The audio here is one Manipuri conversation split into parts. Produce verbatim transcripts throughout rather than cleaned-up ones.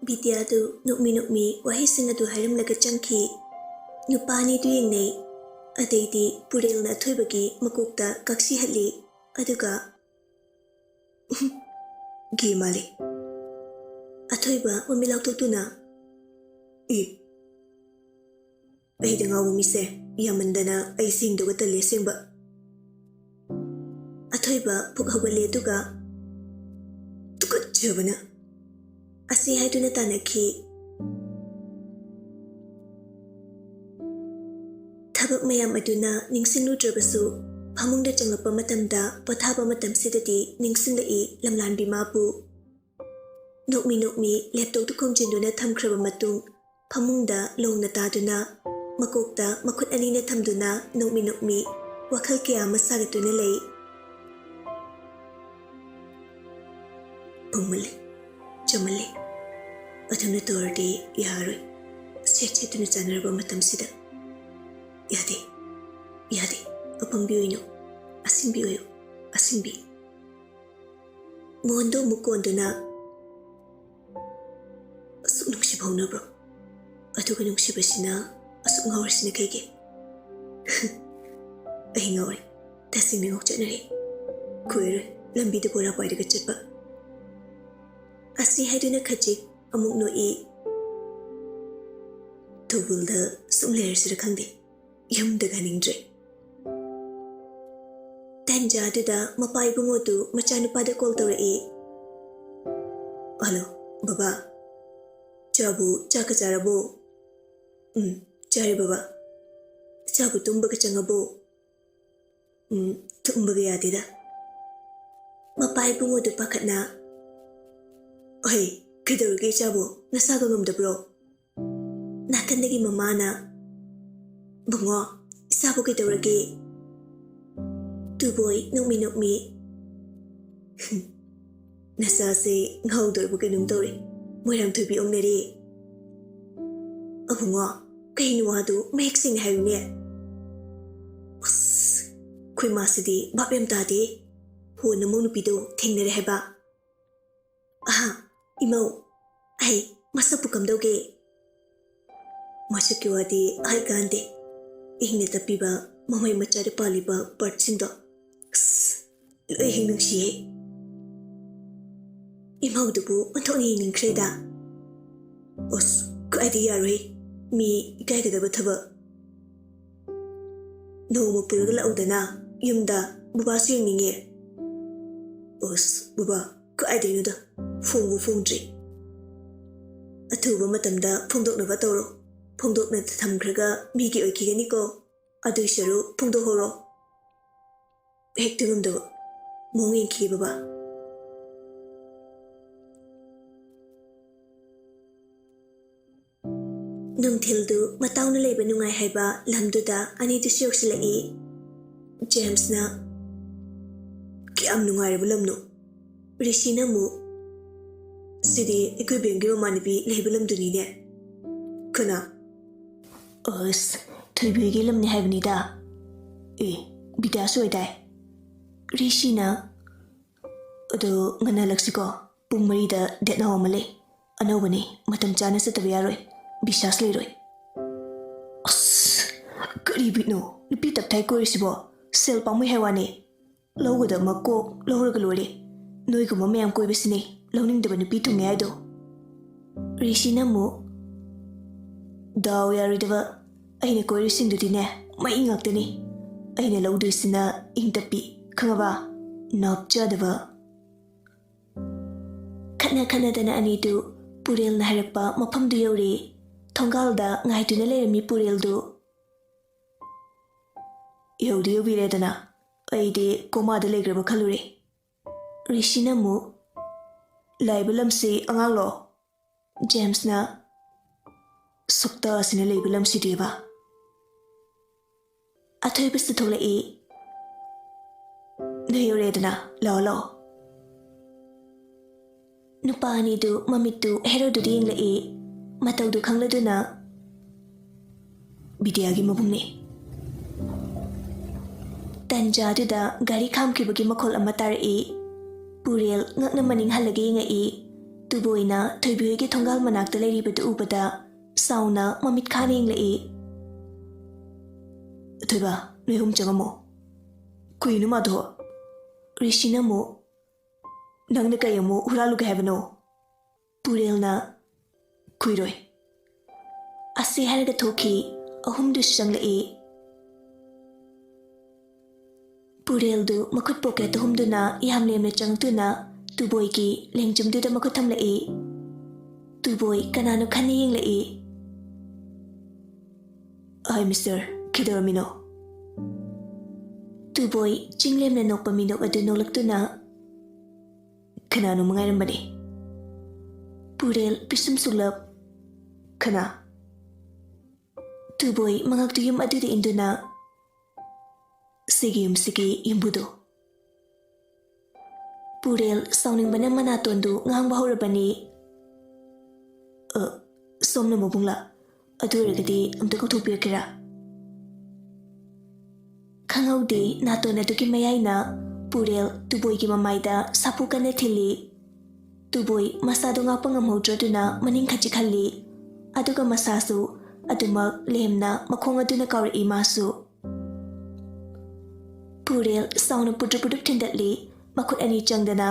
ꯕꯤꯗ꯭ꯌꯥꯗꯨ ꯅꯣꯛꯃꯤ ꯅꯣꯛꯃꯤ ꯋꯥꯍꯩꯁꯤꯡ ꯑꯗꯨ ꯍꯥꯏꯔꯝꯂꯒ ꯆꯪꯈꯤ꯫ ꯅꯨꯄꯥ ꯑꯅꯤꯗꯨ ꯌꯦꯡꯅꯩ꯫ ꯑꯗꯩꯗꯤ ꯄꯨꯔꯦꯜꯅ ꯑꯊꯣꯏꯕꯒꯤ ꯃꯀꯣꯛꯇ ꯀꯛꯁꯤ ꯍꯠꯂꯤ꯫ ꯑꯗꯨꯒ ꯒꯦ ꯃꯥꯜꯂꯤ꯫ ꯑꯊꯣꯏꯕ ꯃꯃꯤꯠ ꯂꯥꯎꯊꯣꯛꯇꯨꯅ, "ꯏ, ꯑꯩꯗ ꯉꯥꯎꯕ ꯃꯤꯁꯦ ꯌꯥꯝꯃꯟꯗꯅ ꯑꯩ ꯁꯦꯡꯗꯣꯛꯑ ꯇꯜꯂꯦ ꯑꯁꯦꯡꯕ꯫" ꯑꯊꯣꯏꯕ ꯐꯨꯛ ꯍꯧꯒꯠꯂꯦ ꯑꯗꯨꯒ, "ꯇꯨꯀꯠꯆꯕꯅ!" ꯑꯁꯤ ꯍꯥꯏꯗꯨꯅ ꯇꯥꯟꯅꯈꯤ꯫ ꯊꯕꯛ ꯃꯌꯥꯝ ꯑꯗꯨꯅ ꯅꯤꯡꯁꯤꯡꯂꯨꯗ꯭ꯔꯕꯁꯨ, ꯐꯃꯨꯡꯗ ꯆꯪꯂꯛꯄ ꯃꯇꯝꯗ ꯄꯣꯊꯥꯕ ꯃꯇꯝꯁꯤꯗꯗꯤ ꯅꯤꯡꯁꯤꯡꯂꯛꯏ ꯂꯝꯂꯥꯟꯕꯤ ꯃꯥꯕꯨ꯫ ꯅꯣꯛꯃꯤ ꯅꯣꯛꯃꯤ ꯂꯦꯞꯇꯣꯞꯇꯨ ꯈꯣꯝꯖꯤꯟꯗꯨꯅ ꯊꯝꯈ꯭ꯔꯕ ꯃꯇꯨꯡ, ꯐꯃꯨꯡꯗ ꯂꯣꯡꯅ ꯇꯥꯗꯨꯅ, ꯃꯀꯣꯛꯇ ꯃꯈꯨꯠ ꯑꯅꯤꯅ ꯊꯝꯗꯨꯅ ꯅꯣꯛꯃꯤ ꯅꯣꯛꯃꯤ ꯋꯥꯈꯜ ꯀꯌꯥ ꯑꯃ ꯁꯥꯒꯠꯇꯨꯅ ꯂꯩ꯫ ꯄꯪꯃꯜꯂꯦ, ꯆꯃꯜꯂꯦ꯫ ꯑꯗꯨꯝꯅ ꯇꯧꯔꯗꯤ ꯌꯥꯔꯣꯏ꯫ ꯁꯦꯠ ꯁꯦꯠꯇꯨꯅ ꯆꯥꯟꯅꯔꯕ ꯃꯇꯝꯁꯤꯗ꯫ ꯌꯥꯗꯦ, ꯌꯥꯗꯦ꯫ ꯑꯄꯪꯕꯤ ꯑꯣꯏꯅꯨ, ꯑꯁꯤꯡꯕꯤ ꯑꯣꯏꯌꯨ, ꯑꯁꯤꯡꯕꯤ꯫ ꯃꯣꯍꯟꯗꯣ ꯑꯃꯨꯛ ꯀꯣꯟꯗꯨꯅ, "ꯑꯁꯨꯛ ꯅꯨꯡꯁꯤꯕ ꯍꯧꯅꯕ꯭ꯔꯣ? ꯑꯗꯨꯒ ꯅꯨꯡꯁꯤꯕꯁꯤꯅ ꯑꯁꯨꯛ ꯉꯥꯎꯔꯤꯁꯤꯅ ꯀꯩꯒꯤ?" "ꯑꯩ ꯉꯥꯎꯔꯦ, ꯇꯁꯦꯡꯅ ꯉꯥꯎꯆꯠꯅꯔꯦ꯫ ꯀꯨꯏꯔꯣꯏ ꯂꯝꯕꯤꯗ ꯕꯣꯔꯥ ꯄꯥꯏꯔꯒ ꯆꯠꯄ꯫" ꯑꯁꯤ ꯍꯥꯏꯗꯨꯅ ꯈꯖꯤꯛ ꯑꯃꯨꯛ ꯅꯣꯛꯏ꯫ "ꯊꯧꯕꯜꯗ ꯁꯨꯝ ꯂꯩꯔꯁꯤꯔ ꯈꯪꯗꯦ, ꯌꯨꯝꯗ ꯍꯟꯅꯤꯡꯗ꯭ꯔꯦ꯫" ꯇꯟꯖꯥꯗꯨꯗ ꯃꯄꯥ ꯏꯕꯨꯡꯉꯣꯗꯨ ꯃꯆꯥꯅꯨꯄꯥꯗ ꯀꯣꯜ ꯇꯧꯔꯛꯏ꯫ "ꯍꯜꯂꯣ, ꯕꯕꯥ꯫ ꯆꯥꯕꯨ, ꯆꯥꯛꯀ ꯆꯥꯔꯕꯣ?" "ꯎꯝ, ꯆꯥꯔꯦ ꯕꯕꯥ꯫" "ꯆꯥꯕꯨ ꯇꯨꯝꯕꯒ ꯆꯪꯉꯕꯣ?" "ꯎꯝ, ꯇꯨꯝꯕꯒ ꯌꯥꯗꯦꯗ꯫" ꯃꯄꯥ ꯏꯕꯨꯡꯉꯣꯗꯨ ꯄꯥꯈꯠꯅ, "ꯑꯍꯩ, ꯀꯩꯗꯧꯔꯒꯦ ꯏꯆꯥꯕꯨ? ꯅꯁꯥꯒ ꯉꯝꯗꯕ꯭ꯔꯣ?" ꯅꯥꯀꯟꯗꯒꯤ ꯃꯃꯥꯅ, "ꯕꯨꯡꯉꯣ, ꯏꯆꯥꯕꯨ ꯀꯩꯗꯧꯔꯒꯦ?" ꯇꯨꯕꯣꯏ ꯅꯣꯛꯃꯤ ꯅꯣꯛꯃꯤ, "ꯅꯆꯥꯁꯦ ꯉꯥꯎꯗꯣꯏꯕ ꯀꯩꯅꯣꯝ ꯇꯧꯔꯦ꯫ ꯃꯣꯏꯔꯥꯡꯊꯣꯏꯕꯤ ꯑꯣꯟꯅꯔꯦ꯫" "ꯑꯕꯨꯡꯉꯣ, ꯀꯩꯅꯣ ꯋꯥꯗꯨ ꯃꯌꯦꯛ ꯁꯦꯡꯅ ꯍꯥꯏꯌꯨꯅꯦ꯫" ꯑꯁ, ꯑꯩꯈꯣꯏ ꯃꯥꯁꯤꯗꯤ ꯚꯥꯞ ꯌꯥꯝ ꯇꯥꯗꯦ꯫ ꯍꯣ, ꯅꯃꯧ ꯅꯨꯄꯤꯗꯣ ꯊꯦꯡꯅꯔꯦ ꯍꯥꯏꯕ? ꯑꯍꯥ, ꯏꯃꯧ, ꯑꯩ ꯃꯁꯛꯄꯨ ꯀꯝꯗꯧꯒꯦ? ꯃꯁꯛꯀꯤ ꯋꯥꯗꯤ ꯍꯥꯏꯀꯥꯟꯗꯦ꯫ ꯏꯪꯅ ꯇꯞꯄꯤꯕ ꯃꯃꯩ ꯃꯆꯥꯗ ꯄꯥꯜꯂꯤꯕ ꯄꯥꯔꯠꯁꯤꯡꯗꯣ꯫ ꯑꯁ, ꯂꯣꯏ ꯍꯦꯛ ꯅꯨꯡꯁꯤꯌꯦ꯫ ꯏꯃꯧꯗꯨꯕꯨ ꯑꯣꯟꯊꯣꯛꯅ ꯌꯦꯡꯅꯤꯡꯈ꯭ꯔꯦꯗ꯫ ꯑꯁ, ꯀꯥꯏꯗꯤ ꯌꯥꯔꯣꯏ꯫ ꯃꯤ ꯏꯀꯥꯏꯒꯗꯕ ꯊꯕꯛ꯫ ꯅꯣꯡꯃ ꯄꯨꯔꯒ ꯂꯥꯛꯎꯗꯅ ꯌꯨꯝꯗ, ꯕꯕꯥꯁꯨ ꯌꯦꯡꯅꯤꯡꯉꯦ꯫ ꯑꯁ, ꯕꯕꯥ, ꯀꯥꯏꯗꯩꯅꯣꯗ, ꯐꯣꯡꯕꯨ ꯐꯣꯡꯗ꯭ꯔꯤ꯫ ꯑꯊꯨꯕ ꯃꯇꯝꯗ ꯐꯣꯡꯗꯣꯛꯅꯕ ꯇꯧꯔꯣ꯫ ꯐꯣꯡꯗꯣꯛꯅ ꯊꯝꯈ꯭ꯔꯒ ꯃꯤꯒꯤ ꯑꯣꯏꯈꯤꯒꯅꯤꯀꯣ꯫ ꯑꯗꯨꯏ ꯁꯔꯨꯛ ꯐꯣꯡꯗꯣꯛꯍꯧꯔꯣ꯫ ꯍꯦꯛꯇ ꯉꯝꯗꯕ ꯃꯑꯣꯡ ꯌꯦꯡꯈꯤꯒꯦ ꯕꯕꯥ꯫ ꯅꯨꯡꯊꯤꯜꯗꯨ ꯃꯇꯥꯎꯅ ꯂꯩꯕ ꯅꯨꯡꯉꯥꯏ ꯍꯥꯏꯕ ꯂꯝꯗꯨꯗ ꯑꯅꯤꯗꯨꯁꯨ ꯌꯧꯁꯤꯜꯂꯛꯏ꯫ ꯖꯦꯝꯁꯅ, "ꯀꯌꯥꯝ ꯅꯨꯡꯉꯥꯏꯔꯕ ꯂꯝꯅꯣ?" ꯔꯤꯁꯤꯅ ꯑꯃꯨꯛ, "ꯁꯤꯗꯤ ꯑꯩꯈꯣꯏ ꯕꯦꯝꯒꯤ ꯃꯃꯥꯟꯅꯕꯤ ꯂꯩꯕ ꯂꯝꯗꯨꯅꯤꯅꯦ꯫" "ꯀꯅꯥ?" "ꯑꯁ, ꯊꯣꯏꯕꯤꯒꯤ ꯂꯝꯅꯤ ꯍꯥꯏꯕꯅꯤꯗ꯫" "ꯑꯦ, ꯕꯤꯗ꯭ꯌꯥꯁꯨ ꯑꯣꯏꯗꯥꯏ?" ꯔꯤꯁꯤꯅ, "ꯑꯗꯣ ꯉꯟꯅ ꯍꯜꯂꯛꯁꯤꯀꯣ, ꯄꯨꯡ ꯃꯔꯤꯗ ꯗꯦꯠ ꯅꯥꯎ ꯑꯃ ꯂꯩ꯫ ꯑꯅꯧꯕꯅꯤ, ꯃꯇꯝ ꯆꯥꯅ ꯆꯠꯇꯕ ꯌꯥꯔꯣꯏ, ꯕꯤꯁ꯭ꯋꯥꯁ ꯂꯩꯔꯣꯏ꯫" "ꯑꯁ, ꯀꯔꯤ ꯕꯤꯠꯅꯣ ꯅꯨꯄꯤ ꯇꯞꯊꯥꯏ ꯀꯣꯏꯔꯤꯁꯤꯕꯣ? ꯁꯦꯜ ꯄꯥꯝꯃꯨꯏ ꯍꯥꯏ ꯋꯥꯅꯤ꯫ ꯂꯧꯒꯗꯕ ꯑꯃ ꯀꯣꯛ ꯂꯧꯔꯒ ꯂꯣꯏꯔꯦ꯫ ꯅꯣꯏꯒꯨꯝꯕ ꯃꯌꯥꯝ ꯀꯣꯏꯕꯁꯤꯅꯦ ꯂꯧꯅꯤꯡꯗꯕ ꯅꯨꯄꯤ ꯊꯨꯡꯉꯦ ꯍꯥꯏꯗꯣ꯫" ꯔꯤꯁꯤꯅ ꯑꯃꯨꯛ, "ꯗꯥꯎ ꯌꯥꯔꯣꯏꯗꯕ, ꯑꯩꯅ ꯀꯣꯏꯔꯤꯁꯤꯡꯗꯨꯗꯤꯅꯦ ꯃꯩ ꯉꯥꯛꯇꯅꯤ꯫ ꯑꯩꯅ ꯂꯧꯗꯣꯏꯁꯤꯅ ꯏꯪ ꯇꯞꯄꯤ, ꯈꯪꯉꯕ? ꯅꯥꯞ ꯆꯥꯗꯕ꯫" ꯈꯠꯅ ꯈꯠꯅꯗꯅ ꯑꯅꯤꯗꯨ ꯄꯨꯔꯦꯜꯅ ꯍꯥꯏꯔꯛꯄ ꯃꯐꯝꯗꯨ ꯌꯧꯔꯦ꯫ ꯊꯣꯡꯒꯥꯜꯗ ꯉꯥꯏꯗꯨꯅ ꯂꯩꯔꯝꯃꯤ ꯄꯨꯔꯦꯜꯗꯨ꯫ "ꯌꯧꯗꯤ ꯌꯧꯕꯤꯔꯦꯗꯅ, ꯑꯩꯗꯤ ꯀꯣꯃꯥꯗ ꯂꯩꯈ꯭ꯔꯕ ꯈꯜꯂꯨꯔꯦ꯫" ꯔꯤꯁꯤꯅ ꯑꯃꯨꯛ, "ꯂꯥꯛꯏꯕ ꯂꯝꯁꯤ ꯑꯉꯥꯡꯂꯣ?" ꯖꯦꯝꯁꯅ, "ꯁꯛꯇꯥꯁꯤꯅ ꯂꯩꯕ ꯂꯝꯁꯤꯗꯤꯕ꯫" ꯑꯊꯣꯏꯕꯁꯨ ꯊꯣꯛꯂꯛꯏ꯫ "ꯅꯣꯏ ꯌꯧꯔꯦꯗꯅ, ꯂꯥꯛꯑꯣ, ꯂꯥꯛꯑꯣ꯫" ꯅꯨꯄꯥ ꯑꯅꯤꯗꯨ ꯃꯃꯤꯠꯇꯨ ꯍꯦꯔꯣꯗꯨꯗ ꯌꯦꯡꯂꯛꯏ꯫ ꯃꯇꯧꯗꯨ ꯈꯪꯂꯗꯨꯅ, "ꯕꯤꯗ꯭ꯌꯥꯒꯤ ꯃꯕꯨꯡꯅꯦ꯫" ꯇꯟꯖꯥꯗꯨꯗ ꯒꯥꯔꯤ ꯈꯥꯝꯈꯤꯕꯒꯤ ꯃꯈꯣꯜ ꯑꯃ ꯇꯥꯔꯛꯏ꯫ ꯄꯨꯔꯦꯜ ꯉꯛꯅ ꯃꯅꯤꯡ ꯍꯜꯂꯒ ꯌꯦꯡꯉꯛꯏ꯫ ꯇꯨꯕꯣꯏꯅ ꯊꯣꯏꯕꯤ ꯍꯣꯏꯒꯤ ꯊꯣꯡꯒꯥꯜ ꯃꯅꯥꯛꯇ ꯂꯩꯔꯤꯕꯗꯨ ꯎꯕꯗ ꯁꯥꯎꯅ ꯃꯃꯤꯠ ꯈꯥꯅ ꯌꯦꯡꯂꯛꯏ꯫ "ꯊꯣꯏꯕ, ꯅꯣꯏ ꯑꯍꯨꯝ ꯆꯪꯉꯝꯃꯣ꯫ ꯀꯨꯏꯅꯣ ꯃꯥꯗꯣ?" ꯔꯤꯁꯤꯅ ꯑꯃꯨꯛ, "ꯅꯪꯅ ꯀꯩ ꯑꯃꯨꯛ ꯍꯨꯔꯥꯜꯂꯨꯒꯦ ꯍꯥꯏꯕꯅꯣ?" ꯄꯨꯔꯦꯜꯅ, "ꯀꯨꯏꯔꯣꯏ" ꯑꯁꯤ ꯍꯥꯏꯔꯒ ꯊꯣꯛꯈꯤ꯫ ꯑꯍꯨꯝꯗꯨꯁꯨ ꯆꯪꯂꯛꯏ꯫ ꯄꯨꯔꯦꯜꯗꯨ ꯃꯈꯨꯠ ꯄꯣꯀꯦꯠꯇ ꯍꯨꯝꯗꯨꯅ ꯌꯥꯝ ꯂꯦꯝꯅ ꯆꯪꯂꯛꯇꯨꯅ ꯇꯨꯕꯣꯏꯒꯤ ꯂꯦꯡꯖꯨꯝꯗꯨꯗ ꯃꯈꯨꯠ ꯊꯝꯂꯛꯏ꯫ ꯇꯨꯕꯣꯏ ꯀꯅꯥꯅꯣ ꯈꯟꯅ ꯌꯦꯡꯂꯛꯏ꯫ "ꯍꯥꯏ ꯃꯤꯁꯇꯔ, ꯀꯩꯗꯧꯔꯝꯃꯤꯅꯣ?" ꯇꯨꯕꯣꯏ ꯆꯤꯡꯂꯦꯝꯅ ꯅꯣꯛꯄ ꯃꯤꯅꯣꯛ ꯑꯗꯨ ꯅꯣꯛꯂꯛꯇꯨꯅ, "ꯀꯅꯥꯅꯣꯝ ꯉꯥꯏꯔꯝꯕꯅꯤ꯫" ꯄꯨꯔꯦꯜ ꯄꯤꯁꯨꯝ ꯁꯨꯛꯂꯞ, "ꯀꯅꯥ?" ꯇꯨꯕꯣꯏ ꯃꯉꯛꯇꯨ ꯌꯨꯝ ꯑꯗꯨꯗ ꯏꯟꯗꯨꯅ, "ꯁꯤꯒꯤ ꯌꯨꯝꯁꯤꯒꯤ ꯌꯨꯝꯕꯨꯗꯣ꯫" ꯄꯨꯔꯦꯜ ꯁꯥꯎꯅꯤꯡꯕꯅ ꯃꯅꯥꯇꯣꯟꯗꯨ ꯉꯥꯡꯕ ꯍꯧꯔꯕꯅꯤ꯫ "ꯑ, ꯁꯣꯝꯅ ꯃꯕꯨꯡꯂꯥ? ꯑꯗꯨ ꯑꯣꯏꯔꯒꯗꯤ ꯑꯝꯇ ꯀꯧꯊꯣꯛꯄꯤꯔꯛꯀꯦꯔꯥ?" ꯈꯪꯍꯧꯗꯦ, ꯅꯥꯇꯣꯟ ꯑꯗꯨꯒꯤ ꯃꯌꯥꯏꯅ ꯄꯨꯔꯦꯜ ꯇꯨꯕꯣꯏꯒꯤ ꯃꯃꯥꯏꯗ ꯁꯥꯐꯨ ꯀꯟꯅ ꯊꯤꯜꯂꯤ꯫ ꯇꯨꯕꯣꯏ ꯃꯁꯥꯗꯨ ꯉꯥꯛꯄ ꯉꯝꯍꯧꯗ꯭ꯔꯗꯨꯅ ꯃꯅꯤꯡ ꯈꯠꯆꯤꯛ ꯍꯜꯂꯤ꯫ ꯑꯗꯨꯒ ꯃꯁꯥꯁꯨ ꯑꯗꯨꯃꯛ ꯂꯦꯝꯅ ꯃꯈꯣꯡ ꯑꯗꯨꯅ ꯀꯥꯎꯔꯛꯏ ꯃꯥꯁꯨ꯫ ꯄꯨꯔꯦꯜ ꯁꯥꯎꯅ ꯄꯨꯗ꯭ꯔꯨꯞ ꯄꯨꯗ꯭ꯔꯨꯞ ꯊꯤꯟꯗꯠꯂꯤ, ꯃꯈꯨꯠ ꯑꯅꯤ ꯆꯪꯗꯅ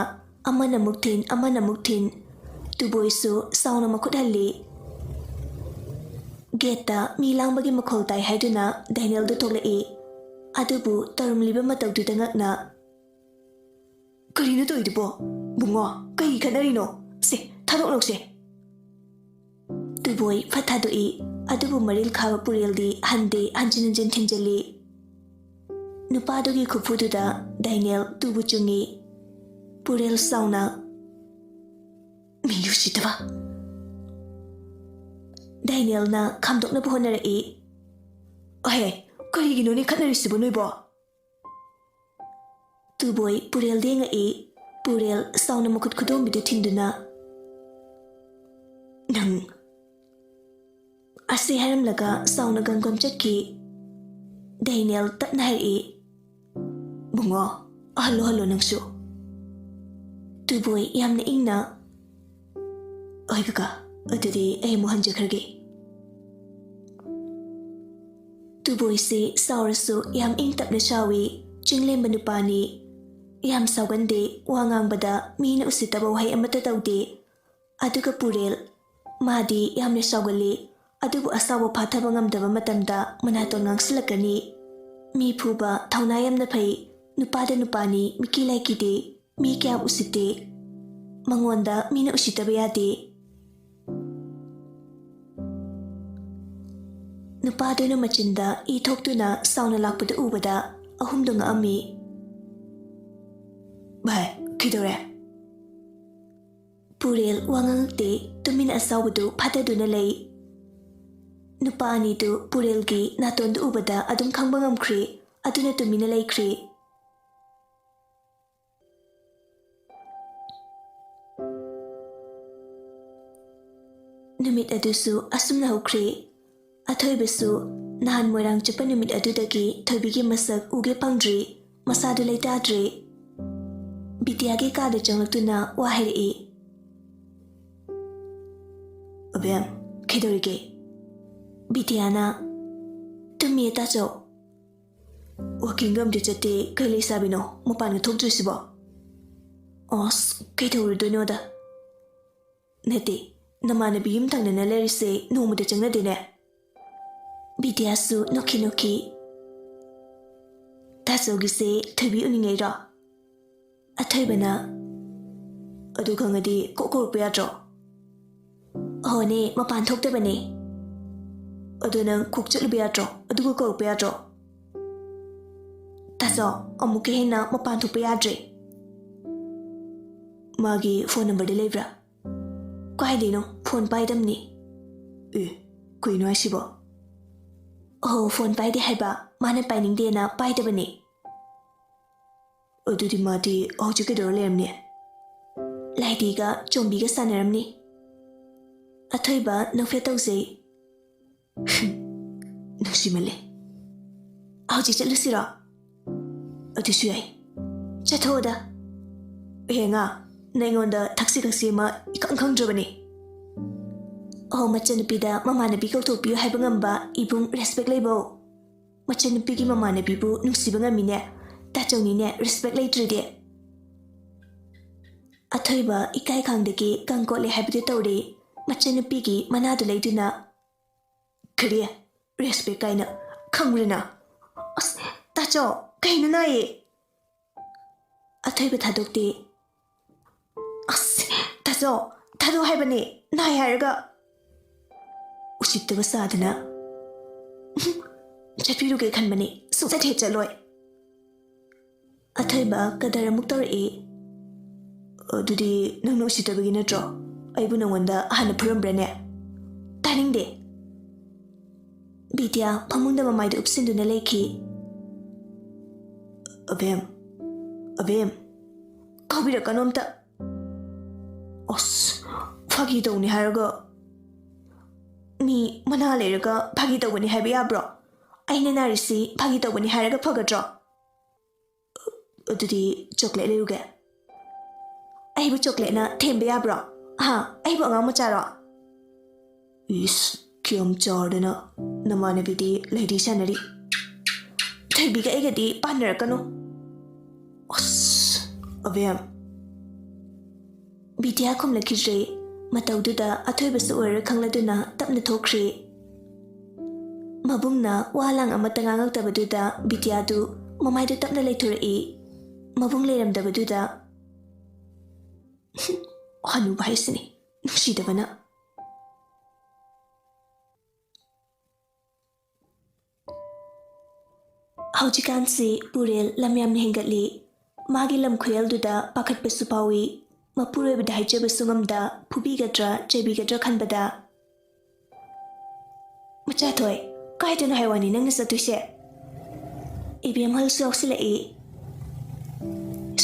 ꯑꯃꯅ ꯑꯃꯨꯛ ꯊꯤꯟ, ꯑꯃꯅ ꯑꯃꯨꯛ ꯊꯤꯟ꯫ ꯇꯨꯕꯣꯏꯁꯨ ꯁꯥꯎꯅ ꯃꯈꯨꯠ ꯍꯜꯂꯤ꯫ ꯒꯦꯠꯇ ꯃꯤ ꯂꯥꯡꯕꯒꯤ ꯃꯈꯣꯜ ꯇꯥꯏ ꯍꯥꯏꯗꯨꯅ ꯗꯦꯅꯤꯌꯦꯜꯗꯨ ꯊꯣꯛꯂꯛꯏ꯫ ꯑꯗꯨꯕꯨ ꯇꯧꯔꯝꯂꯤꯕ ꯃꯇꯧꯗꯨꯗ ꯉꯛꯅ, "ꯀꯔꯤꯅꯣ ꯇꯧꯔꯤꯗꯨꯕꯣ? ꯕꯨꯡꯉꯣ, ꯀꯩꯒꯤ ꯈꯠꯅꯔꯤꯅꯣ? ꯁꯦ, ꯊꯥꯗꯣꯛꯅꯧꯁꯦ꯫" ꯇꯨꯕꯣꯏ ꯐꯠ ꯊꯥꯗꯣꯛꯏ, ꯑꯗꯨꯕꯨ ꯃꯔꯤꯜ ꯈꯥꯕ ꯄꯨꯔꯦꯜꯗꯤ ꯍꯟꯗꯦ, ꯍꯟꯖꯤꯟ ꯍꯟꯖꯤꯟ ꯊꯤꯟꯖꯤꯜꯂꯤ꯫ ꯅꯨꯄꯥꯗꯨꯒꯤ ꯈꯨꯐꯨꯗꯨꯗ ꯗꯦꯅꯤꯌꯦꯜ ꯇꯨꯕꯨ ꯆꯨꯡꯉꯤ꯫ ꯄꯨꯔꯦꯜ ꯁꯥꯎꯅ, "ꯃꯤ ꯎꯁꯤꯠꯇꯕ!" ꯗꯦꯅꯤꯌꯦꯜꯅ ꯈꯥꯝꯗꯣꯛꯅꯕ ꯍꯣꯠꯅꯔꯛꯏ꯫ "ꯑꯍꯦ, ꯀꯔꯤꯒꯤꯅꯣꯅꯦ ꯈꯠꯅꯔꯤꯁꯤꯕꯣ ꯅꯣꯏꯕꯣ?" ꯇꯨꯕꯣꯏ ꯄꯨꯔꯦꯜꯗ ꯌꯦꯡꯉꯛꯏ꯫ ꯄꯨꯔꯦꯜ ꯁꯥꯎꯅ ꯃꯈꯨꯠ ꯈꯨꯗꯣꯝꯕꯤꯗꯨ ꯊꯤꯟꯗꯨꯅ, "ꯅꯪ!" ꯑꯁꯤ ꯍꯥꯏꯔꯝꯂꯒ ꯁꯥꯎꯅ ꯒꯝ ꯒꯝ ꯆꯠꯈꯤ꯫ ꯗꯦꯅꯤꯌꯦꯜ ꯇꯞꯅ ꯍꯥꯏꯔꯛꯏ, "ꯕꯨꯡꯉꯣ, ꯍꯜꯂꯣ, ꯍꯜꯂꯣ ꯅꯪꯁꯨ꯫" ꯇꯨꯕꯣꯏ ꯌꯥꯝꯅ ꯏꯪꯅ, ꯍꯣꯏ ꯀꯀꯥ, ꯑꯗꯨꯗꯤ ꯑꯩ ꯑꯃꯨꯛ ꯍꯟꯖꯈ꯭ꯔꯒꯦ꯫ ꯇꯨꯕꯣꯏꯁꯤ ꯆꯥꯎꯔꯁꯨ ꯌꯥꯝ ꯏꯪ ꯇꯞꯅ ꯆꯥꯎꯏ, ꯆꯤꯡꯂꯦꯝꯕ ꯅꯨꯄꯥꯅꯤ꯫ ꯌꯥꯝ ꯁꯥꯎꯒꯟꯗꯦ, ꯋꯥ ꯉꯥꯡꯕꯗ ꯃꯤꯅ ꯎꯁꯤꯠꯇꯕ ꯋꯥꯍꯩ ꯑꯃꯠꯇ ꯇꯧꯗꯦ꯫ ꯑꯗꯨꯒ ꯄꯨꯔꯦꯜ, ꯃꯥꯗꯤ ꯌꯥꯝꯅ ꯁꯥꯎꯒꯜꯂꯤ, ꯑꯗꯨꯕꯨ ꯑꯁꯥꯎꯕ ꯐꯥꯊꯕ ꯉꯝꯗꯕ ꯃꯇꯝꯗ ꯃꯅꯥꯇꯣꯟ ꯉꯥꯡꯁꯤꯜꯂꯛꯀꯅꯤ꯫ ꯃꯤ ꯐꯨꯕ ꯊꯧꯅꯥ ꯌꯥꯝꯅ ꯐꯩ, ꯅꯨꯄꯥꯗ ꯅꯨꯄꯥꯅꯤ, ꯃꯤꯀꯤ ꯂꯥꯏꯀꯤꯗꯦ, ꯃꯤ ꯀꯌꯥ ꯎꯁꯤꯠꯇꯦ꯫ ꯃꯉꯣꯟꯗ ꯃꯤꯅ ꯎꯁꯤꯠꯇꯕ ꯌꯥꯗꯦ꯫ ꯅꯨꯄꯥꯗꯨꯅ ꯃꯆꯤꯟꯗ ꯏ ꯊꯣꯛꯇꯨꯅ ꯁꯥꯎꯅ ꯂꯥꯛꯄꯗꯨ ꯎꯕꯗ ꯑꯍꯨꯝꯗꯨ ꯉꯛꯑꯝꯃꯤ꯫ "ꯚꯥꯏ, ꯀꯩꯗꯧꯔꯦ?" ꯄꯨꯔꯦꯜ ꯋꯥ ꯉꯥꯡꯉꯛꯇꯦ, ꯇꯨꯃꯤꯟꯅ ꯑꯁꯥꯎꯕꯗꯨ ꯐꯥꯊꯗꯨꯅ ꯂꯩ꯫ ꯅꯨꯄꯥ ꯑꯅꯤꯗꯨ ꯄꯨꯔꯦꯜꯒꯤ ꯅꯥꯇꯣꯟꯗꯨ ꯎꯕꯗ ꯑꯗꯨꯝ ꯈꯪꯕ ꯉꯝꯈ꯭ꯔꯦ, ꯑꯗꯨꯅ ꯇꯨꯃꯤꯟꯅ ꯂꯩꯈ꯭ꯔꯦ꯫ ꯅꯨꯃꯤꯠ ꯑꯗꯨꯁꯨ ꯑꯁꯨꯝꯅ ꯍꯧꯈ꯭ꯔꯦ꯫ ꯑꯊꯣꯏꯕꯁꯨ ꯅꯍꯥꯟ ꯃꯣꯏꯔꯥꯡ ꯆꯠꯄ ꯅꯨꯃꯤꯠ ꯑꯗꯨꯗꯒꯤ ꯊꯣꯏꯕꯤꯒꯤ ꯃꯁꯛ ꯎꯒꯦ ꯐꯪꯗ꯭ꯔꯦ, ꯃꯁꯥꯗꯨ ꯂꯩꯇꯥꯗ꯭ꯔꯦ꯫ ꯕꯤꯗ꯭ꯌꯥꯒꯤ ꯀꯥꯗ ꯆꯪꯂꯛꯇꯨꯅ ꯋꯥ ꯍꯥꯏꯔꯛꯏ꯫ "ꯑꯕꯦꯝ, ꯀꯩꯗꯧꯔꯤꯒꯦ?" ꯕꯤꯗ꯭ꯌꯥꯅ, "ꯇꯨꯝꯃꯤꯌꯦ ꯇꯥꯆꯧ"꯫ "ꯋꯥꯀꯤꯡꯒ ꯑꯝꯇ ꯆꯠꯇꯦ, ꯀꯩ ꯂꯩꯁꯥꯕꯤꯅꯣ ꯃꯄꯥꯟꯒ ꯊꯣꯛꯇ꯭ꯔꯤꯁꯤꯕꯣ?" "ꯑꯁ, ꯀꯩꯗꯧꯔꯨꯗꯣꯏꯅꯣꯗ?" "ꯅꯠꯇꯦ, ꯅꯃꯥꯟꯅꯕꯤ ꯌꯨꯝ ꯊꯪꯅꯅ ꯂꯩꯔꯤꯁꯦ ꯅꯣꯡꯃꯗ ꯆꯪꯅꯗꯦꯅꯦ?" ꯕꯤꯗ꯭ꯌꯥꯁꯨ ꯅꯣꯛꯈꯤ ꯅꯣꯛꯈꯤ꯫ "ꯇꯥꯆꯧꯒꯤꯁꯦ ꯊꯣꯏꯕꯤ ꯎꯅꯤꯡꯉꯩꯔꯣ?" ꯑꯊꯣꯏꯕꯅ, "ꯑꯗꯨ ꯈꯪꯉꯗꯤ ꯀꯣꯛ ꯀꯧꯔꯛꯄ ꯌꯥꯗ꯭ꯔꯣ?" "ꯑꯍꯣꯅꯦ, ꯃꯄꯥꯟ ꯊꯣꯛꯇꯕꯅꯦ꯫" "ꯑꯗꯨ ꯅꯪ ꯀꯣꯛ ꯆꯠꯂꯨꯕ ꯌꯥꯗ꯭ꯔꯣ? ꯑꯗꯨꯒ ꯀꯧꯔꯛꯄ ꯌꯥꯗ꯭ꯔꯣ?" "ꯇꯥꯆꯧ, ꯑꯃꯨꯛꯀ ꯍꯦꯟꯅ ꯃꯄꯥꯟ ꯊꯣꯛꯄ ꯌꯥꯗ꯭ꯔꯦ꯫" "ꯃꯥꯒꯤ ꯐꯣꯟ ꯅꯝꯕꯔꯗꯤ ꯂꯩꯕ꯭ꯔꯥ?" "ꯀꯥꯏꯗꯩꯅꯣ? ꯐꯣꯟ ꯄꯥꯏꯗꯕꯅꯤ꯫" "ꯑꯦ, ꯀꯩꯅꯣ ꯍꯥꯏꯁꯤꯕꯣ?" "ꯑꯍꯣ, ꯐꯣꯟ ꯄꯥꯏꯗꯦ ꯍꯥꯏꯕ, ꯃꯥꯅ ꯄꯥꯏꯅꯤꯡꯗꯦꯅ ꯄꯥꯏꯗꯕꯅꯤ꯫" "ꯑꯗꯨꯗꯤ ꯃꯥꯗꯤ ꯍꯧꯖꯤꯛ ꯀꯩꯗꯧꯔ ꯂꯩꯔꯝꯅꯤ?" "ꯂꯥꯏꯗꯤꯒ ꯆꯣꯝꯕꯤꯒ ꯁꯥꯟꯅꯔꯝꯅꯤ꯫" ꯑꯊꯣꯏꯕ ꯅꯣꯛꯐꯦꯠ ꯇꯧꯖꯩ꯫ "ꯅꯨꯡꯁꯤꯃꯜꯂꯦ꯫ ꯍꯧꯖꯤꯛ ꯆꯠꯂꯨꯁꯤꯔꯣ?" "ꯑꯗꯨꯁꯨ ꯌꯥꯏ꯫ ꯆꯠꯊꯣꯛꯑꯣꯗ꯫" "ꯑꯦ ꯉꯥ, ꯅꯪ ꯑꯩꯉꯣꯟꯗ ꯊꯛꯁꯤ ꯈꯛꯁꯤ ꯑꯃ ꯏꯈꯪ ꯈꯪꯗ꯭ꯔꯕꯅꯤ꯫" ꯑꯣ, ꯃꯆꯟꯅꯨꯄꯤꯗ ꯃꯃꯥꯟꯅꯕꯤ ꯀꯧꯊꯣꯛꯄꯤꯌꯨ ꯍꯥꯏꯕ ꯉꯝꯕ ꯏꯕꯨꯡ ꯔꯦꯁꯄꯦꯛ ꯂꯩꯕꯧ꯫ ꯃꯆꯟꯅꯨꯄꯤꯒꯤ ꯃꯃꯥꯟꯅꯕꯤꯕꯨ ꯅꯨꯡꯁꯤꯕ ꯉꯝꯃꯤꯅꯦ꯫ ꯇꯥꯆꯧꯅꯤꯅꯦ ꯔꯦꯁꯄꯦꯛ ꯂꯩꯇ꯭ꯔꯤꯗꯤ꯫ ꯑꯊꯣꯏꯕ ꯏꯀꯥꯏ ꯈꯥꯡꯗꯒꯤ ꯀꯪ ꯀꯣꯠꯂꯦ ꯍꯥꯏꯕꯗꯨ ꯇꯧꯔꯦ꯫ ꯃꯆꯟꯅꯨꯄꯤꯒꯤ ꯃꯅꯥꯗꯨ ꯂꯩꯗꯨꯅ, "ꯀꯔꯤ? ꯔꯦꯁꯄꯦꯛ ꯀꯥꯏꯅ ꯈꯪꯕ꯭ꯔꯅ?" "ꯑꯁ, ꯇꯥꯆꯧ, ꯀꯩꯅꯣ ꯅꯥꯏꯌꯦ?" ꯑꯊꯣꯏꯕ ꯊꯥꯗꯣꯛꯇꯦ꯫ "ꯑꯁ, ꯇꯥꯆꯧ, ꯊꯥꯗꯣꯛ ꯍꯥꯏꯕꯅꯦ, ꯅꯥꯏ ꯍꯥꯏꯔꯒ꯫" ꯎꯁꯤꯠꯇꯕ ꯁꯥꯗꯅ, "ꯆꯠꯄꯤꯔꯨꯒꯦ ꯈꯟꯕꯅꯤ, ꯁꯨꯡꯆꯠ ꯍꯦꯛ ꯆꯠꯂꯣꯏ꯫" ꯑꯊꯣꯏꯕ ꯀꯗꯔ ꯑꯃꯨꯛ ꯇꯧꯔꯛꯏ꯫ "ꯑꯗꯨꯗꯤ ꯅꯪꯅ ꯎꯁꯤꯠꯇꯕꯒꯤ ꯅꯠꯇ꯭ꯔꯣ? ꯑꯩꯕꯨ ꯅꯪꯉꯣꯟꯗ ꯍꯥꯟꯅ ꯐꯨꯔꯝꯕ꯭ꯔꯅꯦ?" "ꯇꯥꯅꯤꯡꯗꯦ꯫" ꯕꯤꯗ꯭ꯌꯥ ꯐꯃꯨꯡꯗ ꯃꯃꯥꯏꯗꯨ ꯎꯞꯁꯤꯟꯗꯨꯅ ꯂꯩꯈꯤ꯫ "ꯑꯕꯦꯝ, ꯑꯕꯦꯝ, ꯀꯥꯎꯕꯤꯔꯛꯀꯅꯣ ꯑꯝꯇ꯫" "ꯑꯁ, ꯐꯥꯒꯤ ꯇꯧꯅꯤ ꯍꯥꯏꯔꯒ, ꯃꯤ ꯃꯅꯥ ꯂꯩꯔꯒ ꯐꯥꯒꯤ ꯇꯧꯒꯅꯤ ꯍꯥꯏꯕ ꯌꯥꯕ꯭ꯔꯣ? ꯑꯩꯅ ꯅꯥꯔꯤꯁꯤ ꯐꯥꯒꯤ ꯇꯧꯕꯅꯤ ꯍꯥꯏꯔꯒ ꯐꯒꯗ꯭ꯔꯣ? ꯑꯗꯨꯗꯤ ꯆꯣꯀ꯭ꯂꯦꯠ ꯂꯩꯔꯨꯒꯦ꯫" "ꯑꯩꯕꯨ ꯆꯣꯀ꯭ꯂꯦꯠꯅ ꯊꯦꯝꯕ ꯌꯥꯕ꯭ꯔꯣ? ꯍꯥ? ꯑꯩꯕꯨ ꯑꯉꯥꯡ ꯃꯆꯥꯔꯣ?" "ꯏꯁ, ꯀꯌꯥꯝ ꯆꯥꯎꯔꯗꯅ, ꯅꯃꯥꯟꯅꯕꯤꯗꯤ ꯂꯩꯗꯤ ꯁꯥꯟꯅꯔꯤ꯫ ꯊꯣꯏꯕꯤꯒ ꯑꯩꯒꯗꯤ ꯄꯥꯟꯅꯔꯛꯀꯅꯨ꯫" "ꯑꯁ, ꯑꯕꯦꯝ꯫" ꯕꯤꯗ꯭ꯌꯥ ꯈꯨꯝꯂꯛꯈꯤꯗ꯭ꯔꯦ꯫ ꯃꯇꯧꯗꯨꯗ ꯑꯊꯣꯏꯕꯁꯨ ꯑꯣꯏꯔꯣꯏ ꯈꯪꯂꯗꯨꯅ ꯇꯞꯅ ꯊꯣꯛꯈ꯭ꯔꯦ꯫ ꯃꯕꯨꯡꯅ ꯋꯥ ꯂꯥꯡ ꯑꯃꯠꯇ ꯉꯥꯡꯉꯛꯇꯕꯗꯨꯗ ꯕꯤꯗ꯭ꯌꯥꯗꯨ ꯃꯃꯥꯏꯗꯨ ꯇꯞꯅ ꯂꯩꯊꯣꯔꯛꯏ꯫ ꯃꯕꯨꯡ ꯂꯩꯔꯝꯗꯕꯗꯨꯗ, "ꯍꯅꯨꯕ ꯍꯥꯏꯁꯤꯅꯤ, ꯅꯨꯡꯁꯤꯗꯕꯅ꯫" ꯍꯧꯖꯤꯛꯀꯥꯟꯁꯤ ꯄꯨꯔꯦꯜ ꯂꯝ ꯌꯥꯝꯅ ꯍꯦꯟꯒꯠꯂꯤ꯫ ꯃꯥꯒꯤ ꯂꯝ ꯈꯨꯌꯦꯜꯗꯨꯗ ꯄꯥꯈꯠꯄꯁꯨ ꯐꯥꯎꯏ꯫ ꯃꯄꯨꯔꯣꯏꯕꯗ ꯍꯥꯏꯖꯕꯁꯨ ꯉꯝꯗ, ꯐꯨꯕꯤꯒꯗ꯭ꯔꯥ ꯆꯩꯕꯤꯒꯗ꯭ꯔꯥ ꯈꯟꯕꯗ꯫ "ꯃꯆꯥꯊꯣꯏ, ꯀꯥꯏꯗꯅꯣ ꯍꯥꯏ ꯋꯥꯅꯤ ꯅꯪꯅ ꯆꯠꯇꯣꯏꯁꯦ?" ꯏꯕꯦꯝꯍꯜꯁꯨ ꯌꯥꯎꯁꯤꯜꯂꯛꯏ꯫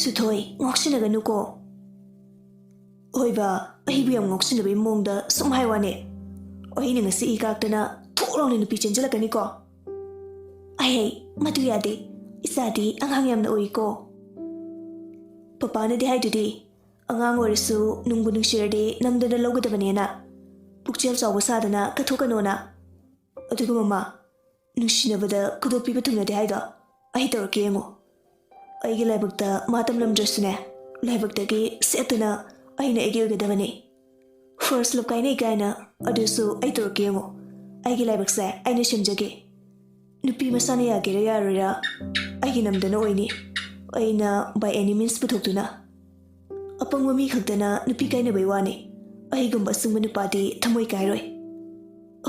"ꯁꯨꯊꯣꯏ, ꯉꯥꯎꯁꯤꯟꯅꯒꯅꯨꯀꯣ꯫" "ꯍꯣꯏꯕ, ꯑꯩꯕꯨ ꯌꯥꯝ ꯉꯥꯎꯁꯤꯟꯅꯕꯒꯤ ꯃꯑꯣꯡꯗ ꯁꯨꯝ ꯍꯥꯏ ꯋꯥꯅꯦ꯫ ꯑꯩꯅ ꯉꯁꯤ ꯏ ꯀꯥꯛꯇꯅ ꯊꯣꯛ ꯂꯥꯎꯅ ꯅꯨꯄꯤ ꯆꯦꯟꯁꯤꯜꯂꯛꯀꯅꯤꯀꯣ꯫" "ꯑꯩ, ꯃꯗꯨ ꯌꯥꯗꯦ꯫ ꯏꯆꯥꯗꯤ ꯑꯉꯥꯡ ꯌꯥꯝꯅ ꯑꯣꯏꯀꯣ꯫ ꯄꯄꯥꯅꯗꯤ ꯍꯥꯏꯗꯨꯗꯤ, ꯑꯉꯥꯡ ꯑꯣꯏꯔꯁꯨ ꯅꯨꯡꯕꯨ ꯅꯨꯡꯁꯤꯔꯗꯤ ꯅꯝꯗꯅ ꯂꯧꯒꯗꯕꯅꯦꯅ꯫ ꯄꯨꯛꯆꯦꯜ ꯆꯥꯎꯕ ꯁꯥꯗꯅ ꯀꯠꯊꯣꯛꯀꯅꯣꯅ꯫ ꯑꯗꯨꯒ ꯃꯃꯥ, ꯅꯨꯡꯁꯤꯅꯕꯗ ꯈꯨꯗꯣꯞ ꯄꯤꯕ ꯊꯨꯡꯅꯗꯦ ꯍꯥꯏꯗꯣ ꯑꯩ ꯇꯧꯔꯛꯀꯦ ꯌꯦꯡꯉꯣ꯫ ꯑꯩꯒꯤ ꯂꯥꯏꯕꯛꯇ ꯃꯥ ꯇꯝꯂꯝꯗ꯭ꯔꯁꯨꯅꯦ, ꯂꯥꯏꯕꯛꯇꯒꯤ ꯁꯦꯠꯇꯨꯅ ꯑꯩꯅ ꯑꯩꯒꯤ ꯑꯣꯏꯒꯗꯕꯅꯤ꯫ First love ꯀꯥꯏꯅꯩ ꯀꯥꯏꯅ, ꯑꯗꯨꯁꯨ ꯑꯩ ꯇꯧꯔꯛꯀꯦ ꯌꯦꯡꯉꯣ꯫ ꯑꯩꯒꯤ ꯂꯥꯏꯕꯛꯁꯦ ꯑꯩꯅ ꯁꯦꯝꯖꯒꯦ꯫ ꯅꯨꯄꯤ ꯃꯁꯥꯅ ꯌꯥꯒꯦꯔꯥ ꯌꯥꯔꯣꯏꯔꯥ, ꯑꯩꯒꯤ ꯅꯝꯗꯅ ꯑꯣꯏꯅꯤ꯫ ꯑꯩꯅ by any means ꯄꯨꯊꯣꯛꯇꯨꯅ꯫ ꯑꯄꯪꯕ ꯃꯤ ꯈꯛꯇꯅ ꯅꯨꯄꯤ ꯀꯥꯏꯅꯕꯩ ꯋꯥꯅꯤ꯫ ꯑꯩꯒꯨꯝꯕ ꯑꯁꯨꯡꯕ ꯅꯨꯄꯥꯗꯤ ꯊꯃꯣꯏ ꯀꯥꯏꯔꯣꯏ꯫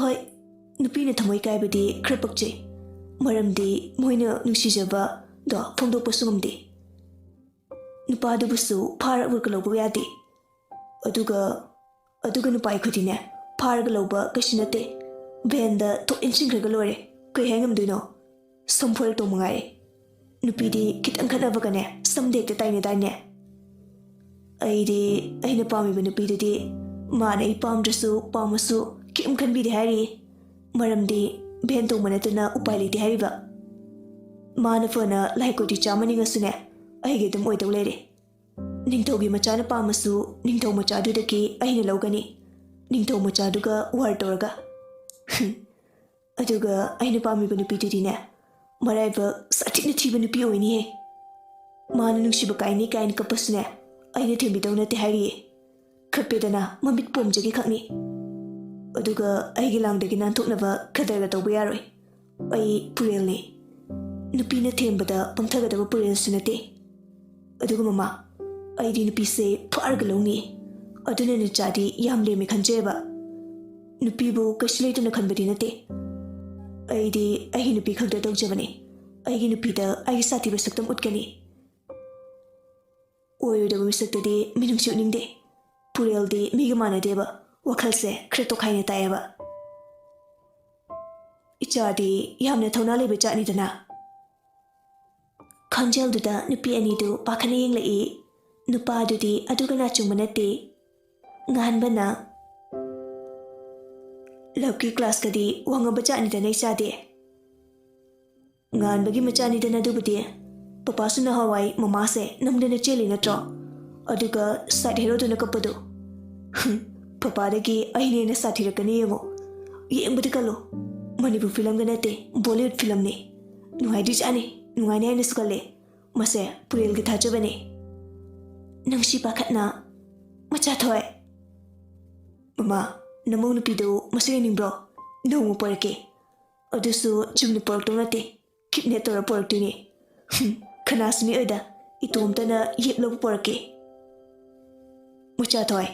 ꯍꯣꯏ, ꯅꯨꯄꯤꯅ ꯊꯃꯣꯏ ꯀꯥꯏꯕꯗꯤ ꯈꯔ ꯄꯛꯆꯩ, ꯃꯔꯝꯗꯤ ꯃꯣꯏꯅ ꯅꯨꯡꯁꯤꯖꯕꯗꯣ ꯐꯣꯡꯗꯣꯛꯄꯁꯨ ꯉꯝꯗꯦ꯫ ꯅꯨꯄꯥꯗꯨꯕꯨꯁꯨ ꯐꯥꯔꯒ ꯂꯧꯕ ꯌꯥꯗꯦ꯫ ꯑꯗꯨꯒ ꯑꯗꯨꯒ ꯅꯨꯄꯥ ꯑꯩꯈꯣꯏꯗꯤꯅꯦ, ꯐꯥꯔꯒ ꯂꯧꯕ ꯀꯩꯁꯨ ꯅꯠꯇꯦ꯫ Van ꯗ ꯊꯣꯛ ꯏꯟꯁꯤꯟꯈ꯭ꯔꯒ ꯂꯣꯏꯔꯦ꯫ ꯀꯩ ꯍꯥꯏ ꯉꯝꯗꯣꯏꯅꯣ? ꯁꯝ ꯐꯣꯏꯜ ꯇꯧ ꯃꯉꯥꯏꯔꯦ꯫ ꯅꯨꯄꯤꯗꯤ ꯈꯤꯇꯪ ꯈꯠꯅꯕꯒꯅꯦ, ꯁꯝꯗ ꯍꯦꯛꯇ ꯇꯥꯏꯅꯗꯥꯏꯅꯦ? ꯑꯩꯗꯤ ꯑꯩꯅ ꯄꯥꯝꯃꯤꯕ ꯅꯨꯄꯤꯗꯨꯗꯤ ꯃꯥꯅ ꯑꯩ ꯄꯥꯝꯗ꯭ꯔꯁꯨ ꯄꯥꯝꯃꯁꯨ ꯀꯩꯝ ꯈꯟꯕꯤꯗꯦ ꯍꯥꯏꯔꯤꯌꯦ꯫ ꯃꯔꯝꯗꯤ van ꯇꯣꯡꯕ ꯅꯠꯇꯅ ꯎꯄꯥꯏ ꯂꯩꯇꯦ ꯍꯥꯏꯔꯤꯕ꯫ ꯃꯥꯅ ꯐꯅ ꯂꯥꯏ ꯀꯣꯇꯤ ꯆꯥꯝꯃ ꯅꯤꯡꯉꯁꯨꯅꯦ, ꯑꯩꯒꯤ ꯑꯗꯨꯝ ꯑꯣꯏꯗꯧ ꯂꯩꯔꯦ꯫ ꯅꯤꯡꯊꯧꯒꯤ ꯃꯆꯥꯅ ꯄꯥꯝꯃꯁꯨ ꯅꯤꯡꯊꯧ ꯃꯆꯥꯗꯨꯗꯒꯤ ꯑꯩꯅ ꯂꯧꯒꯅꯤ꯫ ꯅꯤꯡꯊꯧ ꯃꯆꯥꯗꯨꯒ war ꯇꯧꯔꯒ꯫ ꯑꯗꯨꯒ ꯑꯩꯅ ꯄꯥꯝꯃꯤꯕ ꯅꯨꯄꯤꯗꯨꯗꯤꯅꯦ, ꯃꯔꯥꯏꯕꯛ ꯁꯥꯊꯤꯅ ꯊꯤꯕ ꯅꯨꯄꯤ ꯑꯣꯏꯅꯤꯍꯦ꯫ ꯃꯥꯅ ꯅꯨꯡꯁꯤꯕ ꯀꯥꯏꯅꯤ ꯀꯥꯏꯅ ꯀꯞꯄꯁꯨꯅꯦ, ꯑꯩꯅ ꯊꯦꯝꯕꯤꯗꯧ ꯅꯠꯇꯦ ꯍꯥꯏꯔꯤꯌꯦ꯫ ꯈꯞꯄꯦꯗꯅ ꯃꯃꯤꯠ ꯄꯣꯝꯖꯒꯦ ꯈꯛꯅꯤ꯫ ꯑꯗꯨꯒ ꯑꯩꯒꯤ ꯂꯥꯡꯗꯒꯤ ꯅꯥꯟꯊꯣꯛꯅꯕ ꯈꯗꯔꯒ ꯇꯧꯕ ꯌꯥꯔꯣꯏ꯫ ꯑꯩ ꯄꯨꯔꯦꯜꯅꯤ꯫ ꯅꯨꯄꯤꯅ ꯊꯦꯝꯕꯗ ꯄꯪꯊꯒꯗꯕ ꯄꯨꯔꯦꯜꯁꯨ ꯅꯠꯇꯦ꯫ ꯑꯗꯨꯒ ꯃꯃꯥ, ꯑꯩꯗꯤ ꯅꯨꯄꯤꯁꯦ ꯐꯥꯔꯒ ꯂꯧꯅꯤ꯫ ꯑꯗꯨꯅ ꯅꯆꯥꯗꯤ ꯌꯥꯝ ꯂꯦꯝꯃꯦ ꯈꯟꯖꯩꯑꯕ꯫ ꯅꯨꯄꯤꯕꯨ ꯀꯩꯁꯨ ꯂꯩꯇꯅ ꯈꯟꯕꯗꯤ ꯅꯠꯇꯦ꯫ ꯑꯩꯗꯤ ꯑꯩꯒꯤ ꯅꯨꯄꯤ ꯈꯛꯇ ꯇꯧꯖꯕꯅꯤ꯫ ꯑꯩꯒꯤ ꯅꯨꯄꯤꯗ ꯑꯩꯒꯤ ꯁꯥꯊꯤꯕ ꯁꯛꯇꯝ ꯎꯠꯀꯅꯤ꯫ ꯑꯣꯏꯔꯣꯏꯗꯕ ꯃꯤꯁꯛꯇꯗꯤ ꯃꯤꯅꯨꯡꯁꯤ ꯎꯠꯅꯤꯡꯗꯦ꯫ ꯄꯨꯔꯦꯜꯗꯤ ꯃꯤꯒ ꯃꯥꯟꯅꯗꯦꯕ, ꯋꯥꯈꯜꯁꯦ ꯈꯔ ꯇꯣꯈꯥꯏꯅ ꯇꯥꯏꯌꯦꯕ꯫ ꯏꯆꯥꯗꯤ ꯌꯥꯝꯅ ꯊꯧꯅꯥ ꯂꯩꯕ ꯖꯥꯠꯅꯤꯗꯅ꯫ ꯈꯣꯟꯖꯦꯜꯗꯨꯗ ꯅꯨꯄꯤ ꯑꯅꯤꯗꯨ ꯄꯥꯈꯠꯅ ꯌꯦꯡꯂꯛꯏ꯫ ꯅꯨꯄꯥꯗꯨꯗꯤ ꯑꯗꯨꯒ ꯅꯥꯆꯨꯡꯕ ꯅꯠꯇꯦ꯫ ꯉꯥꯟꯕꯅ, "ꯂꯞꯀꯤ ꯀ꯭ꯂꯥꯁꯀꯗꯤ ꯋꯥꯡꯉꯕ ꯖꯥꯠꯅꯤꯗꯅ ꯏꯆꯥꯗꯤ꯫ ꯉꯥꯟꯕꯒꯤ ꯃꯆꯥꯅꯤꯗꯅ ꯑꯗꯨꯕꯨꯗꯤ꯫ ꯄꯄꯥꯁꯨ ꯅꯍꯥꯟꯋꯥꯏ ꯃꯃꯥꯁꯦ ꯅꯝꯗꯅ ꯆꯦꯜꯂꯤ ꯅꯠꯇ꯭ꯔꯣ? ꯑꯗꯨꯒ side heroꯗꯨꯅ ꯀꯞꯄꯗꯣ꯫ ꯍꯨꯝ, ꯄꯄꯥꯗꯒꯤ ꯑꯩꯅ ꯍꯦꯟꯅ ꯁꯥꯊꯤꯔꯛꯀꯅꯤ ꯌꯦꯡꯉꯣ꯫ ꯌꯦꯡꯕꯗꯤ ꯀꯜꯂꯨ꯫ ꯃꯅꯤꯄꯨꯔ ꯐꯤꯂꯝꯒ ꯅꯠꯇꯦ, ꯕꯣꯂꯤꯋꯨꯗ ꯐꯤꯂꯝꯅꯤ꯫ ꯅꯨꯡꯉꯥꯏꯗꯣꯏꯖꯥꯠꯅꯤ, ꯅꯨꯡꯉꯥꯏꯅꯤ ꯍꯥꯏꯅꯁꯨ ꯈꯜꯂꯦ꯫ ꯃꯁꯦ ꯄꯨꯔꯦꯜꯒꯤ ꯊꯥꯖꯕꯅꯦ꯫ ꯅꯪꯁꯤ ꯄꯥꯈꯠꯅ, ꯃꯆꯥ ꯊꯣꯏ꯫ ꯃꯃꯥ, ꯅꯃꯧ ꯅꯨꯄꯤꯗꯨ ꯃꯁꯛ ꯌꯦꯡꯅꯤꯡꯕ꯭ꯔꯣ? ꯅꯣꯡꯃ ꯄꯣꯔꯛꯀꯦ꯫ ꯑꯗꯨꯁꯨ ꯆꯨꯝꯅ ꯄꯣꯔꯛꯇꯧ ꯅꯠꯇꯦ, ꯀꯤꯗꯅꯦꯞ ꯇꯧꯔ ꯄꯣꯔꯛꯇꯣꯏꯅꯦ꯫ ꯍꯨꯝ, ꯈꯅꯥꯁꯨ ꯅꯤꯛꯑꯣꯏꯗ, ꯏꯇꯣꯝꯇꯅ ꯌꯦꯞꯂꯒ ꯄꯣꯔꯛꯀꯦ꯫ ꯃꯆꯥ ꯊꯣꯏ,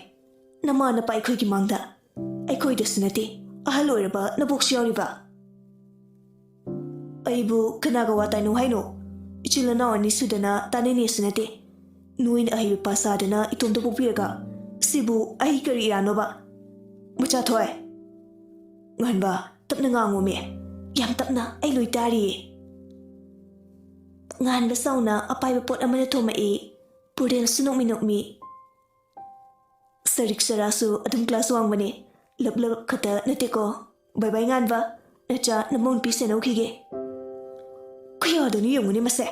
ꯅꯃꯥ ꯅꯄꯥ ꯑꯩꯈꯣꯏꯒꯤ ꯃꯥꯡꯗ, ꯑꯩꯈꯣꯏꯗꯁꯨ ꯅꯠꯇꯦ, ꯑꯍꯜ ꯑꯣꯏꯔꯕ ꯅꯕꯣꯛꯁꯨ ꯌꯥꯎꯔꯤꯕ꯫ ꯑꯩꯕꯨ ꯀꯅꯥꯒ ꯋꯥ ꯇꯥꯏꯅꯧ ꯍꯥꯏꯅꯣ? ꯏꯆꯤꯜ ꯏꯅꯥꯎ ꯑꯅꯤ ꯁꯨꯗꯅ ꯇꯥꯅꯅꯦꯁꯨ ꯅꯠꯇꯦ꯫ ꯅꯣꯏꯅ ꯑꯍꯩꯕ ꯄꯥ ꯁꯥꯗꯅ ꯏꯇꯣꯝꯇ ꯄꯣꯛꯄꯤꯔꯒ ꯁꯤꯕꯨ ꯑꯩ ꯀꯔꯤ ꯏꯔꯥꯟꯅꯣꯕ? ꯃꯆꯥ ꯊꯣꯏ꯫ ꯉꯥꯟꯕ, ꯇꯞꯅ ꯉꯥꯡꯉꯣꯃꯦ꯫ ꯌꯥꯝ ꯇꯞꯅ, ꯑꯩ ꯂꯣꯏ ꯇꯥꯔꯤꯌꯦ꯫ ꯉꯥꯟꯕ ꯆꯥꯎꯅ ꯑꯄꯥꯏꯕ ꯄꯣꯠ ꯑꯃꯅ ꯊꯣꯝꯃꯛꯏ꯫ ꯄꯨꯔꯦꯜꯁꯨ ꯅꯣꯛꯃꯤ ꯅꯣꯛꯃꯤ꯫ ꯁꯔꯤꯛ ꯁꯔꯥꯁꯨ ꯑꯗꯨꯝ ꯀ꯭ꯂꯥꯁ ꯋꯥꯡꯕꯅꯦ꯫ ꯂꯞ ꯂꯞ ꯈꯛꯇ ꯅꯠꯇꯦꯀꯣ꯫ ꯕꯥꯏ ꯕꯥꯏ ꯉꯥꯟꯕ, ꯅꯆꯥ ꯅꯃꯧ ꯅꯨꯄꯤ ꯁꯦꯟꯅꯧꯈꯤꯒꯦ꯫ ꯀꯌꯥꯗꯅꯣ ꯌꯦꯡꯉꯨꯅꯦ ꯃꯁꯦ꯫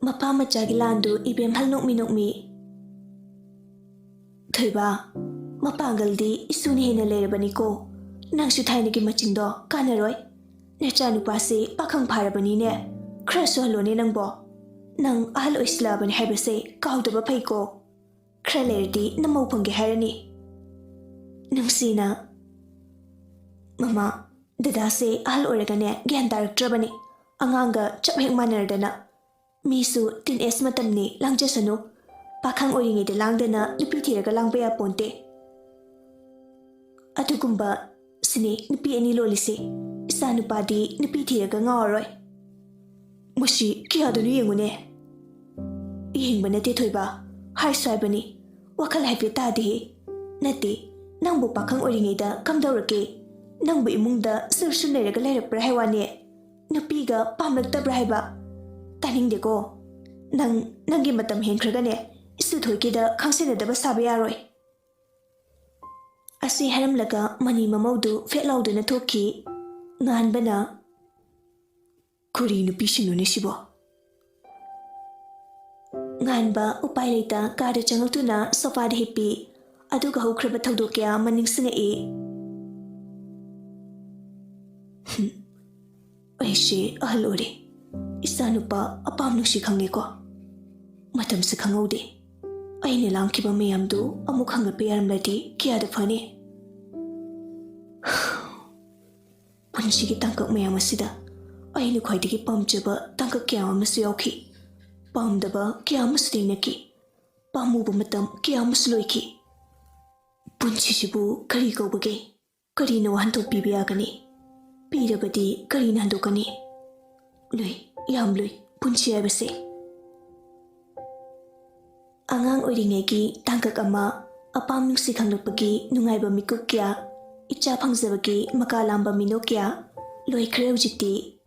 ꯃꯄꯥ ꯃꯆꯥꯒꯤ ꯂꯥꯟꯗꯨ ꯏꯕꯦꯝꯍꯜ ꯅꯣꯛꯃꯤ ꯅꯣꯛꯃꯤ꯫ ꯊꯣꯏꯕ, ꯃꯄꯥꯡꯒꯜꯗꯤ ꯏꯁꯨꯅ ꯍꯦꯟꯅ ꯂꯩꯔꯕꯅꯤꯀꯣ꯫ ꯅꯪꯁꯨ ꯊꯥꯏꯅꯒꯤ ꯃꯆꯤꯡꯗꯣ ꯀꯥꯟꯅꯔꯣꯏ꯫ ꯅꯆꯥꯅꯨꯄꯥꯁꯤ ꯄꯥꯈꯪ ꯐꯥꯔꯕꯅꯤꯅꯦ꯫ ꯈꯔ ꯁꯨꯍꯜꯂꯣꯅꯦ ꯅꯪꯕꯣ꯫ ꯅꯪ ꯑꯍꯜ ꯑꯣꯏꯁꯤꯜꯂꯛꯑꯕꯅꯤ ꯍꯥꯏꯕꯁꯦ ꯀꯥꯎꯗꯕ ꯐꯩꯀꯣ꯫ ꯈꯔ ꯂꯩꯔꯗꯤ ꯅꯃꯧ ꯐꯪꯒꯦ ꯍꯥꯏꯔꯅꯤ꯫ ꯅꯨꯡꯁꯤꯅ꯫ ꯃꯃꯥ, ꯗꯗꯥꯁꯦ ꯑꯍꯜ ꯑꯣꯏꯔꯒꯅꯦ ꯒ꯭ꯌꯥꯟ ꯇꯥꯔꯛꯇ꯭ꯔꯕꯅꯤ꯫ ꯑꯉꯥꯡꯒ ꯆꯞ ꯍꯦꯛ ꯃꯥꯟꯅꯔꯗꯅ꯫ ꯃꯤꯁꯨ ꯇꯤꯟ ꯑꯦꯖ ꯃꯇꯝꯅꯤ, ꯂꯥꯡꯖꯁꯅꯨ꯫ ꯄꯥꯈꯪ ꯑꯣꯏꯔꯤꯉꯩꯗ ꯂꯥꯡꯗꯅ ꯅꯨꯄꯤ ꯊꯤꯔꯒ ꯂꯥꯡꯕ ꯌꯥꯄꯣꯟꯇꯦ꯫ ꯑꯗꯨꯒꯨꯝꯕ ꯁꯤꯅꯤ ꯅꯨꯄꯤ ꯑꯅꯤ ꯂꯣꯜꯂꯤꯁꯤ꯫ ꯏꯆꯥ ꯅꯨꯄꯥꯗꯤ ꯅꯨꯄꯤ ꯊꯤꯔꯒ ꯉꯥꯎꯔꯔꯣꯏ꯫ ꯃꯁꯤ ꯀꯌꯥꯗꯅꯣ ꯌꯦꯡꯉꯨꯅꯦ꯫ ꯌꯦꯡꯕ ꯅꯠꯇꯦ ꯊꯣꯏꯕ, ꯍꯥꯏꯁꯨ ꯍꯥꯏꯕꯅꯤ꯫ ꯋꯥꯈꯜ ꯍꯥꯏꯐꯦꯠ ꯇꯥꯗꯦꯍꯦ꯫ ꯅꯠꯇꯦ, ꯅꯪꯕꯨ ꯄꯥꯈꯪ ꯑꯣꯏꯔꯤꯉꯩꯗ ꯀꯝꯗꯧꯔꯛꯀꯦ? ꯅꯪꯕꯨ ꯏꯃꯨꯡꯗ ꯁꯨꯔ ꯁꯨꯔ ꯂꯩꯔꯒ ꯂꯩꯔꯛꯄ꯭ꯔꯥ ꯍꯥꯏ ꯋꯥꯅꯦ? ꯅꯨꯄꯤꯒ ꯄꯥꯝꯂꯛꯇꯕ꯭ꯔꯥ ꯍꯥꯏꯕ? ꯇꯥꯅꯤꯡꯗꯦꯀꯣ꯫ ꯅꯪ ꯅꯪꯒꯤ ꯃꯇꯝ ꯍꯦꯟꯈ꯭ꯔꯒꯅꯦ, ꯏꯁꯨ ꯊꯣꯏꯒꯤꯗ ꯈꯪꯁꯤꯟꯅꯗꯕ ꯁꯥꯕ ꯌꯥꯔꯣꯏ꯫ ꯑꯁꯤ ꯍꯥꯏꯔꯝꯂꯒ ꯃꯅꯤ ꯃꯃꯧꯗꯨ ꯐꯦꯠ ꯂꯥꯎꯗꯨꯅ ꯊꯣꯛꯈꯤ꯫ ꯉꯥꯟꯕꯅ, "ꯀꯔꯤ ꯅꯨꯄꯤꯁꯤꯡꯅꯣꯅꯦ ꯁꯤꯕꯣ?" ꯉꯥꯟꯕ ꯎꯄꯥꯏ ꯂꯩꯇ ꯀꯥꯗ ꯆꯪꯂꯛꯇꯨꯅ ꯁꯣꯐꯥꯗ ꯍꯤꯞꯄꯤ꯫ ꯑꯗꯨꯒ ꯍꯧꯈ꯭ꯔꯕ ꯊꯧꯗꯣꯛ ꯀꯌꯥ ꯑꯃ ꯅꯤꯡꯁꯤꯡꯉꯛꯏ꯫ ꯍꯨꯝ, ꯑꯩꯁꯦ ꯑꯍꯜ ꯑꯣꯏꯔꯦ꯫ ꯏꯆꯥꯅꯨꯄꯥ ꯑꯄꯥꯝ ꯅꯨꯡꯁꯤ ꯈꯪꯉꯦꯀꯣ꯫ ꯃꯇꯝꯁꯦ ꯈꯪꯍꯧꯗꯦ꯫ ꯑꯩꯅ ꯂꯥꯡꯈꯤꯕ ꯃꯌꯥꯝꯗꯨ ꯑꯃꯨꯛ ꯍꯪꯒꯠꯄ ꯌꯥꯔꯝꯂꯗꯤ ꯀꯌꯥꯗ ꯐꯅꯤ꯫ ꯄꯨꯟꯁꯤꯒꯤ ꯇꯥꯡꯀꯛ ꯃꯌꯥꯝ ꯑꯁꯤꯗ ꯑꯩꯅ ꯈ꯭ꯋꯥꯏꯗꯒꯤ ꯄꯥꯝꯖꯕ ꯇꯥꯡꯀꯛ ꯀꯌꯥ ꯑꯃꯁꯨ ꯌꯥꯎꯈꯤ꯫ ꯄꯥꯝꯗꯕ ꯀꯌꯥ ꯑꯃꯁꯨ ꯊꯦꯡꯅꯈꯤ꯫ ꯄꯥꯝꯃꯨꯕ ꯃꯇꯝ ꯀꯌꯥ ꯑꯃꯁꯨ ꯂꯣꯏꯈꯤ꯫ ꯄꯨꯟꯁꯤꯁꯤꯕꯨ ꯀꯔꯤ ꯀꯧꯕꯒꯦ? ꯀꯔꯤꯅ ꯋꯥꯍꯟꯊꯣꯛ ꯄꯤꯕ ꯌꯥꯒꯅꯤ? ꯄꯤꯔꯕꯗꯤ ꯀꯔꯤꯅ ꯍꯟꯗꯣꯛꯀꯅꯤ? ꯂꯨꯏ, ꯌꯥꯝ ꯂꯨꯏ ꯄꯨꯟꯁꯤ ꯍꯥꯏꯕꯁꯦ꯫ ꯑꯉꯥꯡ ꯑꯣꯏꯔꯤꯉꯩꯒꯤ ꯇꯥꯡꯀꯛ ꯑꯃ, ꯑꯄꯥꯝ ꯅꯨꯡꯁꯤ ꯈꯪꯂꯛꯄꯒꯤ ꯅꯨꯡꯉꯥꯏꯕ ꯃꯤꯀꯨꯞ ꯀꯌꯥ, ꯏꯆꯥ ꯐꯪꯖꯕꯒꯤ ꯃꯀꯥ ꯂꯥꯝꯕ ꯃꯤꯅꯣꯛ ꯀꯌꯥ ꯂꯣꯏꯈ꯭ꯔꯦ ꯍꯧꯖꯤꯛꯇꯤ꯫